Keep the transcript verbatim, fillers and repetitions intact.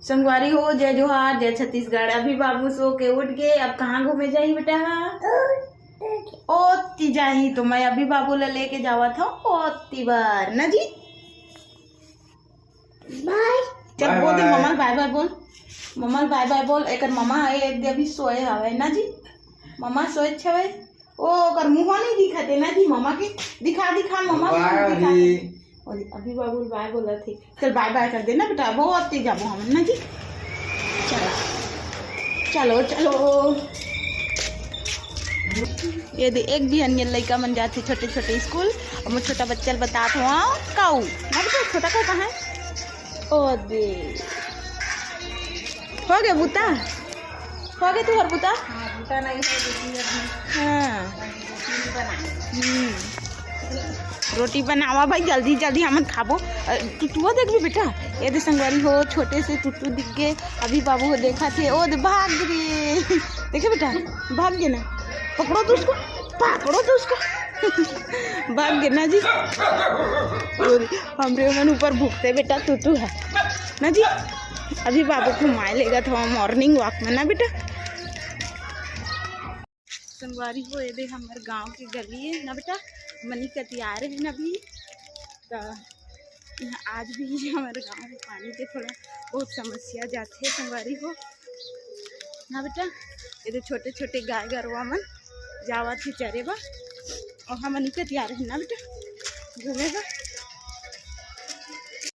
संगवारी हो, जय जोहार, जय छत्तीसगढ़। अभी बाबू सो के उठ गे, अब कहाँ घूमे जाही बेटा? ओती जाही, तो मैं अभी बाबू ला लेके जावत हूँ ओती बर, ना जी? बाय। चल, बाय बोल दे बाय। ममा ल बाय बाय बोल। ममा ल बाय बाय बोल। एकर ममा ह, ये दे अभी सोए हवे ना जी। ममा सोए हवे। ओ, ओकर मुंह नहीं दिखत हे ना जी ममा के। दिखा, दिखा ममा, बाय मुंह दिखा। अभी। और अभी बाबू ल बाय बोलत हे। चल बाय बाय कर देना बेटा, बहुत तेज जाबो हमन ना जी। चलो, चलो, चलो। ये दे, एक भी अन्य लइका मन जाथे छोटे छोटे स्कूल। अब मैं छोटा बच्चा ल बतात हूँ, काऊ ना बेटा, छोटा काऊ कहाँ है? ओ दे, हो गया बूता, हो गया तुहर बूता। हाँ, बूता नहीं है, दीदी, अभी हाँ। रोटी नहीं बनाई। हम्म। रोटी बनावा भाई, जल्दी जल्दी हमन खाबो। अ, टुटुआ देख भी बेटा, ये दे संगवारी हो, छोटे से टुटू दिख गे। अभी बाबू हो देखा थे, ओ दे भाग रे। देखे बेटा, भाग गे ना, पकड़ो तो उसको, पकड़ो तो उसको। भाग गे ना जी। और हमरे मन ऊपर भूखते बेटा टुटू है ना जी। अभी बाबू घुमाए लेगा था मॉर्निंग वॉक में ना बेटा। संगवारी हो, ये दे हमर गांव के गली है ना बेटा, मनी कतियारे है ना अभी। त आज भी हमर गांव में पानी के थोड़ा बहुत समस्या जाथे संगवारी हो ना बेटा। ये दे छोटे छोटे गाय गरवा मन जावत हे चरे बर, और हमन इकतियारे है ना बेटा घूमे बर।